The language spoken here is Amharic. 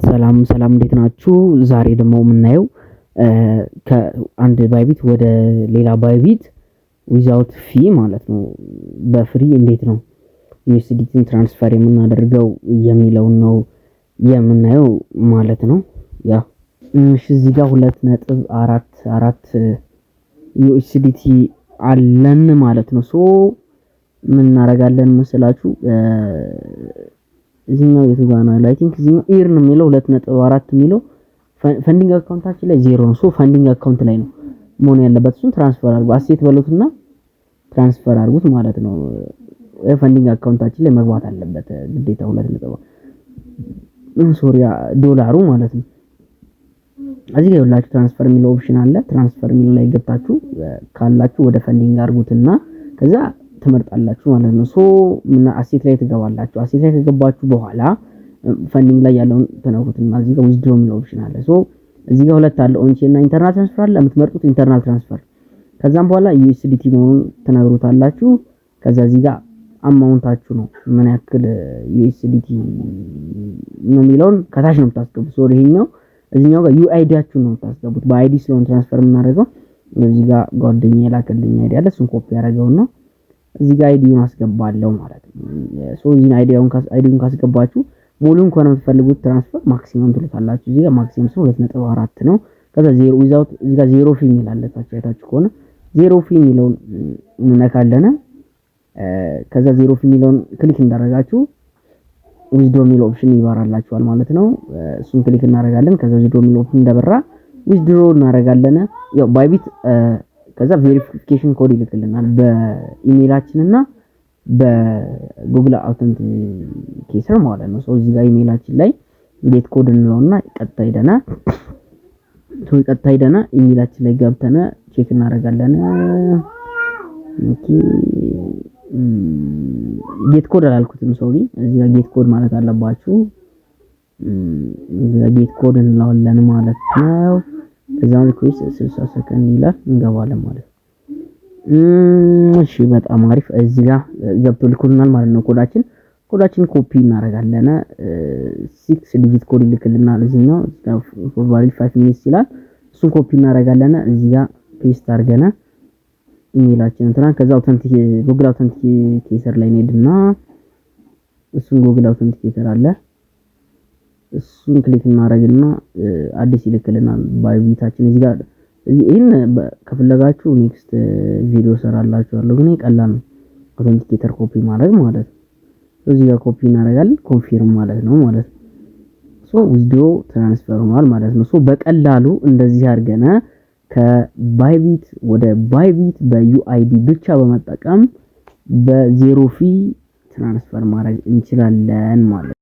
ሰላም ሰላም፣ እንዴት ናችሁ? ዛሬ ደግሞ የምናየው ከአንድ Bybit ወደ ሌላ Bybit without fee ማለት ነው፣ በ free እንዴት ነው USDT ን transfer የምናደርገው የሚለውን ነው የምናየው ማለት ነው። Yeah፣ እሺ፣ እዚህ ጋር 2.44 USDT አለን ማለት ነው። So ምን እናደርጋለን መሰላችሁ? እዚህኛው የቱ ጋር ነው? I think እዚህኛው earn የሚለው 2.4 የሚለው funding account ኣችን ላይ ዜሮ ነው። So funding account ላይ ነው መሆን ያለበት። እሱን transfer አድርጉ፣ asset በሉትና transfer አድርጉት ማለት ነው። Funding account ኣችን ላይ መግባት አለበት ግዴታ ሁለት ነጥብ፣ sorry፣ ዶላሩ ማለት ነው። እዚህ ጋር ያላችሁ transfer የሚለው option አለ። Transfer የሚለው ላይ ገብታችሁ ካላችሁ ወደ funding አድርጉትና ከዛ ትመርጣላችሁ ማለት ነው። So ምን asset ላይ ትገባላችሁ። Asset ላይ ከገባችሁ በኋላ funding ላይ ያለውን ትነኩትና እዚህ ጋር withdraw የሚለው option አለ። So እዚህ ጋር ሁለት አለ፣ on-chain እና internal transfer አለ። የምትመርጡት internal transfer። ከዛም በኋላ USDT መሆኑን ትነግሩታላችሁ። ከዛ እዚህ ጋር amount ኣችሁ ነው፣ ምን ያክል USDT ነው የሚለውን ከታች ነው የምታስገቡት። So ይሄኛው እዚህኛው ጋር UID ያችሁ ነው የምታስገቡት። በ ID ስለሆነ transfer የምናደርገው እዚህ ጋር ጓደኛ የላከልኝ ID አለ። እሱን ኮፒ ያደረገውና እዚህ ጋር ID ውን አስገባለሁ ማለት ነው። So እዚህን ID ውን ካስገባችሁ ሙሉን ከሆነ የምትፈልጉት transfer maximum ትሉታላችሁ። እዚህ ጋር maximum ሰው 2.4 ነው። ከዛ zero without እዚህ ጋር zero fee የሚል አለ። ታች አይታችሁ ከሆነ zero fee የሚለውን እንነካለን። ከዛ zero fee የሚለውን click እንዳደረጋችሁ withdraw የሚለው option ይበራላችኋል ማለት ነው። እሱን click እናደርጋለን። ከዛ withdraw የሚለው option እንደበራ withdraw እናደርጋለን። ያው Bybit ከዛ verification code ይልክልናል በኢሜይላችን እና በ Google Authenticator ማለት ነው። So እዚህ ጋር ኢሜይላችን ላይ get code እንለውና ቀጥታ ሄደና ኢሜይላችን ላይ ገብተን check እናደርጋለን። Okay፣ get code አላልኩትም፣ sorry። እዚህ ጋር get code ማለት አለባችሁ። እዚህ ጋር get code እንለዋለን ማለት ነው። ከዛ request 60 ሰከንድ ይላል፣ እንገባለን ማለት ነው። እሺ፣ በጣም አሪፍ። እዚህ ጋር ገብቶ ልኮልናል ማለት ነው። ኮዳችን ኮፒ እናደርጋለን። 6 digit code ይልክልናል። እዚህኛው for valid 5 minutes ይላል። እሱን ኮፒ እናደርጋለን። እዚህ ጋር paste አድርገን ኢሜይላችን እንትና ከዛ Google Authenticator ላይ እንሄድና እሱን Google Authenticator አለ፣ እሱን click እናደርግና አዲስ ይልክልናል Bybit ኣችን። እዚህ ጋር ይሄን ከፈለጋችሁ next ቪዲዮ ሰራላችኋለሁ፣ ግን ቀላል ነው። Authenticator copy ማድረግ ማለት ነው። እዚህ ጋር ኮፒ እናደርጋለን፣ confirm ማለት ነው። So withdraw transfer ሆኗል ማለት ነው። So በቀላሉ እንደዚህ አድርገን ከ Bybit ወደ Bybit በ UID ብቻ በመጠቀም በ zero fee transfer ማድረግ እንችላለን ማለት ነው።